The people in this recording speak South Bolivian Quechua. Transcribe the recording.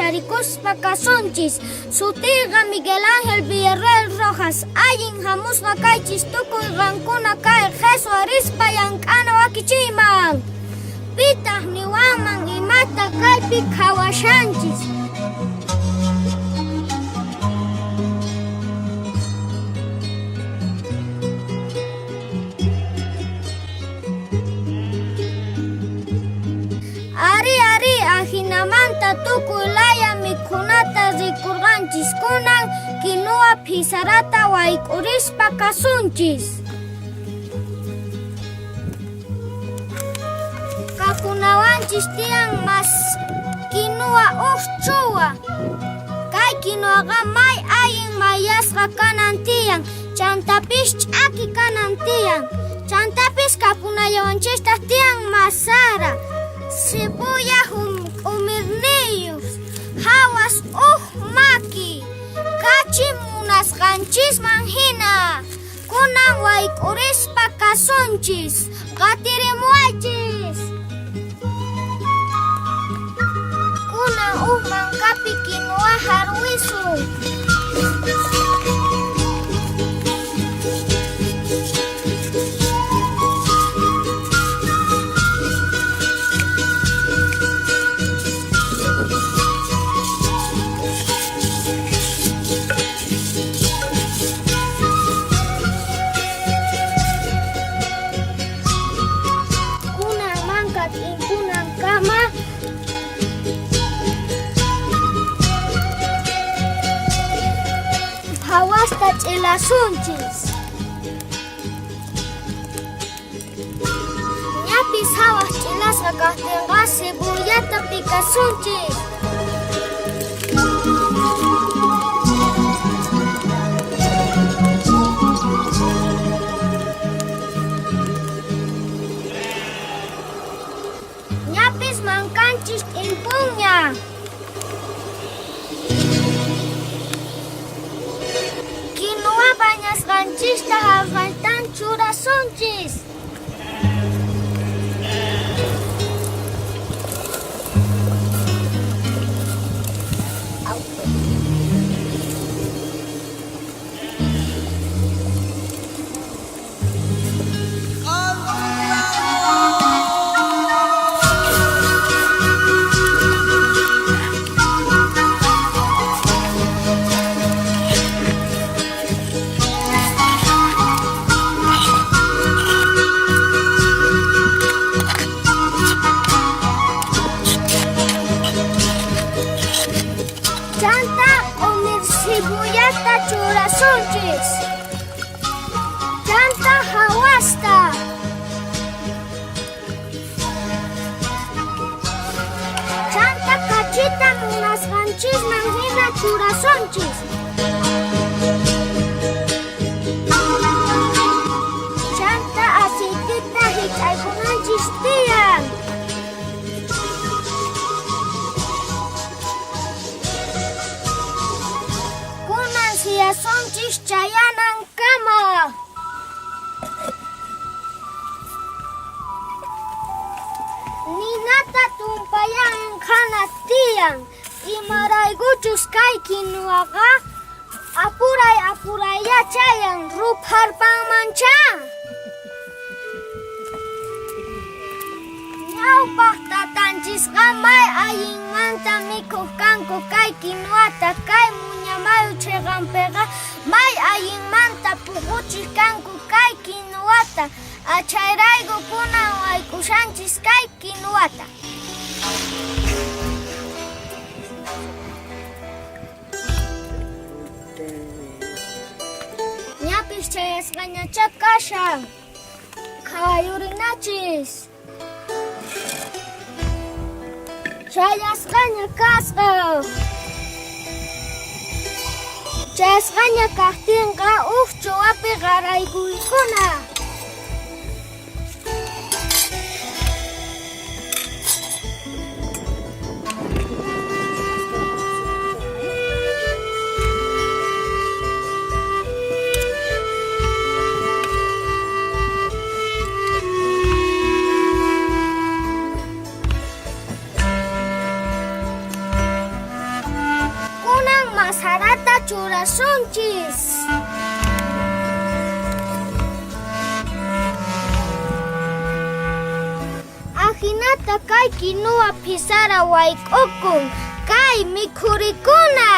Kacharikuspa kasunchis. Sutiyqa Miguel Ángel Villarreal Rojas. Allin hamusqa kaychis tukuy qankuna kay qheswa rispa llank'ana wakichiyman. Pitaq niwanman imata kaypi qhawashanchis? Arí, arí, ajinamanta tukuy laya mikhunata rikurqanchis. Kunan kinuwa phisarata wayk'urispa kasunchis. Kapunawanchis tiyan mas kinuwa uj chuwa. Kay kinuwaqa may allin mayasqa kanan tiyan, chantapis ch'aki kanan tiyan. Chantapis kapunallawanchistaj tiyan masara, cebolla q'umirniyuq, jawas uj maki, kachi munasqanchisman jina. Kunan wayk'urispa kasunchis, qatirimuwaychis. Kunan uj mankapi kinuwa jarwisun. Kunan manka t'impunankama phawasta ch'ilasunchis. Ñapis hawaj ch'ilasqa kajtinqa cebollata picasunchis. Ñapis mankanchis t'impunña. Kinuwa bañasqanchista jawsaytan churasunchis. Chanta q'umir cebollata churasunchis. Chanta hawasta. Chanta kachita munasqanchisman hina churasunchis. Chanta aceitita hich'aykunanchis tiyan. Kunan siyasunchis chayanankama. Ninata tumpayanqana tiyan, imaraykuchus kay kinuwaqa apuray apuraylla chayan rupharpanmanchá. Ñawpaj tatanchisqa may allinmanta mikhoj kanku kay kinuwata, kay muñamayu cheqanpeqa may allinmanta puquchej kanku kay kinuwata, achayrayku kunan wayk'ushanchis kay kinuwata. Ñapis chayasqañachá kashan. Qhawayurinachis. Chayasqaña kasqa. Chayasqaña kajtinqa uj chuwapi qaraykuykuna. Ruwasunchis. Ajinata kay kinuwa phisara wayk'ukun, kay mikhurikuna.